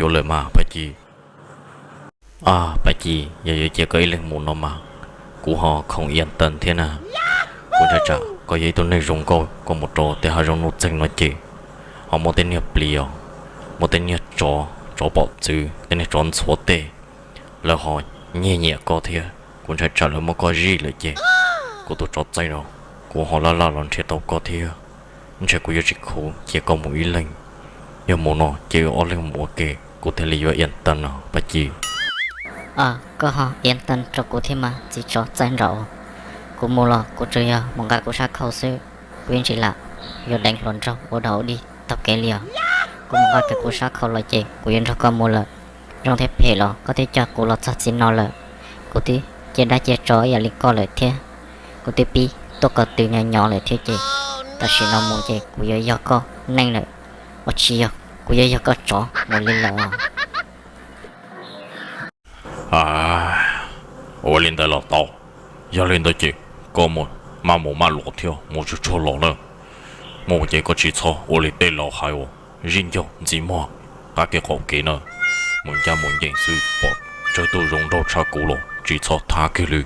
yuav lawm mas Paj Ci. A, Paj Ci, yog yuav cia koj ib leeg mus no mas kuv ho khoom ias tas thiab na. Kuv ntshai tsam koj yog ib tug neeg zoo nkauj, koj mus rau tej hav zoov nuj txeeg no ces ho muaj tej niag plis os, muaj tej niag tsov, tsov pom txwv, tej niag tsov ntxhuav tej, lawv ho nyiag nyiam koj thiab. Kuv ntshai tsam lawv muab koj zij lawm ces kuv tus tsov txaij no kuv ho laj laj los nrhiav tau koj thiab. Ntshe kuv yuav tsis khuv cia koj mus ib leeg. Yog mus no ces wb ob leeg mus ua ke kuv thiaj li yuav ias tas no Paj Ci. Koj ho ias tas rau kuv thiab mas txiv tsov txaij nraud. Kuv mus los kuv tsuas yog mus nqa kuv sab khau xwb, kuv yeej tsis lam yuav deev hluas nraug ua dog ua dig taug kev li os. Kuv mus nqa kiag kuv sab khau los ces kuv yuav nrog koj mus lawm. Zoo thiab phem los koj twb coj kuv los txog txij no lawm, kuv twb cia dab cia tsov ib yam li koj lawm thiab. Kuv twb pib tuaj ko tw nyo nyo lawm thiab ces tam sim no mus ces kuv yuav yog koj neeg lawm, ua tsis yog kuv yuav yog koj tsov mus li lawm. Ua li ntawd los tau. Yog li ntawd ces koj maj mus maj los thiab mus tsuag tsuag los na. Mus ces koj tsis txhob ua li tej laus hais uas zij ncaug ntxiv muag qab kev qaum kev na. Mus ncaj mus ncees xwb, pom tsawg tus zoo nraug tshaj kuv los tsis txhob thab kiag li,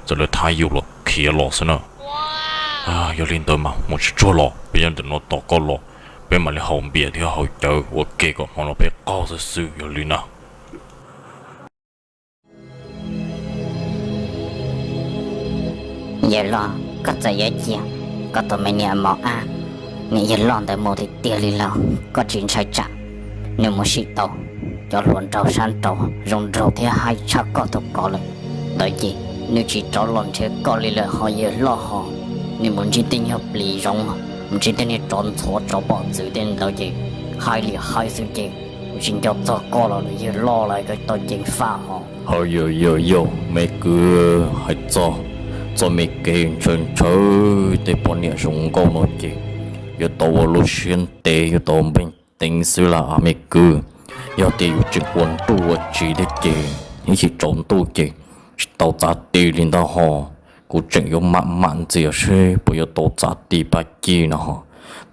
txawm lawv thab yus los khiav los xwb na. Yog li ntawd mas mus tsuag tsuag los, peb nyob ntawm no tos koj los, peb mam li haus npias thiab haus cawv ua ke kom hmo no peb qaug xwb xwb, yog li na. Yawg loj, koj txawm yuav cia koj tus me niam mos ab, niam yawg loj ntawd mus tiag tiag li los koj tsis ntshai tsam nws mus sim tau cov hluas nraug sab nraud zoo nraug thiab haib tshaj koj tus ko lawm? Ntawd ces nws tsis rov los nrhiav koj li lawm ho yawg loj ho. Nws mus ntsib tej nyuag plis zoov, mus ntsib tej niag tsov ntxhuav tsov pom txwv tej ntawd ces haib li haib xwb ces tsis nco txog koj los yawg loj lawm, koj tau ceev faj ho. Hawv yawg yawg yawg, me kwv, hais txog txoj me kev ntshaw ntshaw tej poj niam zoo nkauj no ces yuav tau ua lub siab ntev, yuav tau npeej teev xwb las me kwv. Yog tias yus tseem ua ntuj ua tsiv thiab ces ib chim tsaus ntuj ces tsis tau txav ti li ntag ho. Kuv tseem yuav mam mam ntxias seb puas yuav tau txav ti Paj Ci no ho,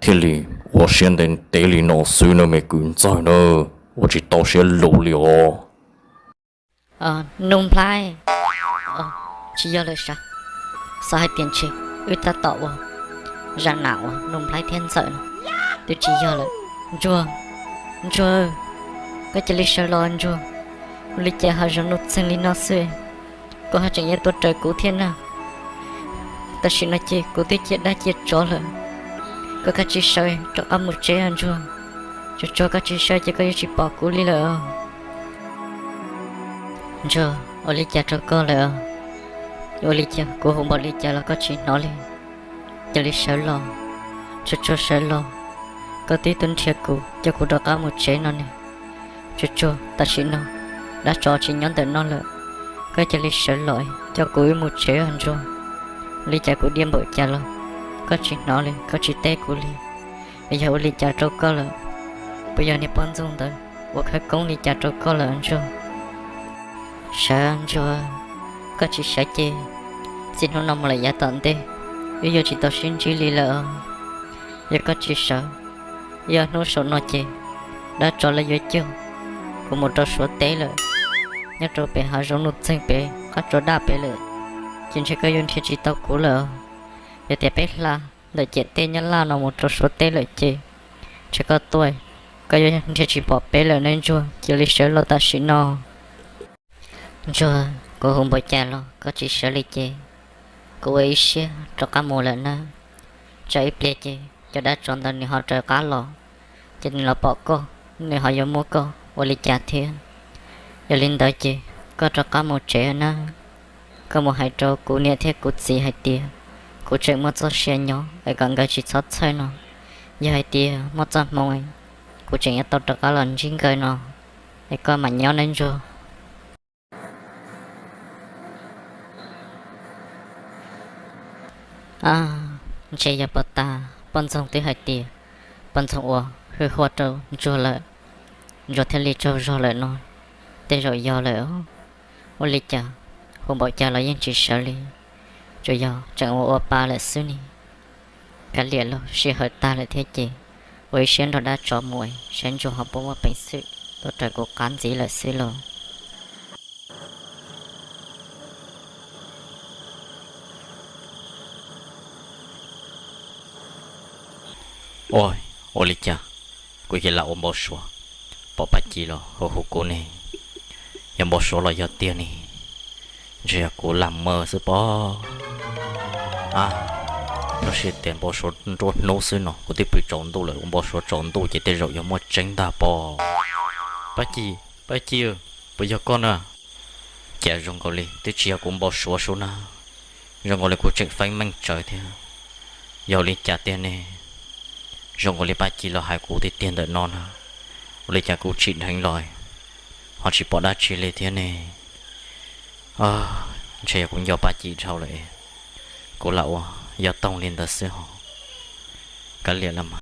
thiaj li ua siab ntev ntev li no xwb na me kwv ntxawg na, ua tsis tau siab lus li os. Nuj Nplhaib, tsis yog lawm sav, xav hais tias ntshe wb tab tom ua zaj nam uas Nuj Nplhaib thiab Ntxawm no, twb tsis yog lawm. Ntsuag, Ntsuag, koj cia li sawv los Ntsuag, ua li cas ho zoo nuj txeeg li no xwb, koj ho tseem yuav tuaj raws kuv thiab na. Tam sim no ces kuv twb cia dab cia tsov lawm, koj kav tsij sawv rov qab mus tsev os Ntsuag. Tsuag tsuag koj tsis sawv ces koj yuav tsis pom kuv li lawm. Ntsuag, ua li cas rau koj lawm? Ua li cas kuv hu npaum li cas los koj tsis hnov li? Cia li sawv los, tsuag tsuag sawv los, koj twb tuaj nrhiav kuv coj kuv rov qab mus tsev no ne. Tsuag tsuag tam sim no dab tsov tsis nyob ntawm no lawm, koj cia li sawv los coj kuv wb mus tsev os Ntsuag. Ua li cas kuv diaj npaum cas los koj tsis hnov li, koj tsis teb kuv li. Yog ua li cas rau koj lawm? Puas yog niag poj ntxoog ntawd ua khawv koob li cas rau koj lawm Ntsuag? Sawv Ntsuag, koj tsis sawv ces txij hnub no mus lawm yav tom ntej wb yuav tsis tau sib ntsib li lawm. Yog koj tsis sawv, yog hnub saum no ces dab tsov lawv yuav coj kuv mus rau Suav teb lawm, nyob rau pem hav zoov nuj txeeg pem qab tsuas daj pem lawm, ces ntshe koj yuav nrhiav tsis tau kuv lawm. Yog tias peb hla ntawm ciam teb Nyab Laj no mus rau Suav teb lawm ces ntshe koj tuaj, koj yuav nrhiav tsis pom peb lawm nawb Ntsuag, cia li sawv los tam sim no. Ntsuag, kuv hu npaum cas los koj tsis sawv li ces kuv ua ib siab rov qab mus lawm nawb. Tsam ib pliag ces cov dab tsov ntawd nws ho raws qab los, ces nws los pom koj, nws ho yuav muab koj ua li cas thiab. Yog li ntawd ces koj rov qab mus tsev nawb. Koj mus hais rau kuv niam thiab kuv txiv hais tias kuv tseem muaj txoj sia nyob es kom nkawd tsis txhob txhawj no. Yog hais tias muaj txoj hmoo kuv tseem yuav tau rov qab los ntsib nkawd no, es koj mam nyob nawb Ntsuag. Ntshe yog puas tas poj ntxoog twb hais tias poj ntxoog ua hwj huaj rau Ntsuag lawm, Ntsuag thiaj li tsaug zog lawm no. Tej zaum yog lawm, ua li cas hu npaum cas los yeej tsis sawv li, tsuas yog tseem ua ua pa lawm xwb ne. Kav liam lauj, sij hawm tag lawm thiab ces ua ib siab nrog dab tsov mus saib Ntsuag ho puas muaj peev xwm tuaj raws kuv qab ntxiv lawm xwb lauj. Ua, ua li cas kuv cia li lam ua npau suav, pom Paj Ci los hu hu kuv ne, yog npau suav los yog tiag ne? Ntshe yog kuv lam mawj xwb pob. A, lub sij hawm tias npau suav nruab hnub xwb no kuv twb pw tsaus ntuj lawm, ua npau suav tsaus ntuj ces tej zaum yog muaj tseeb ntag pob. Paj Ci, Paj Ci, puas yog koj na? Cas zoo nkaus li twb tsis yog kuv npau suav sub na, zoo nkaus li kuv tseem feeb meej tsawv thiab. Yog li cas tiag ne? Zoo nkaus li Paj Ci los hais kuv tiag tiag ntawm no na, ua li cas kuv tsim dheev los ho tsis pom dab tsi li thiab ne? Ntshe yog kuv nco Paj Ci dhau lawm, kuv lam ua yog toog li ntawd xwb ho. Kav liam los mas.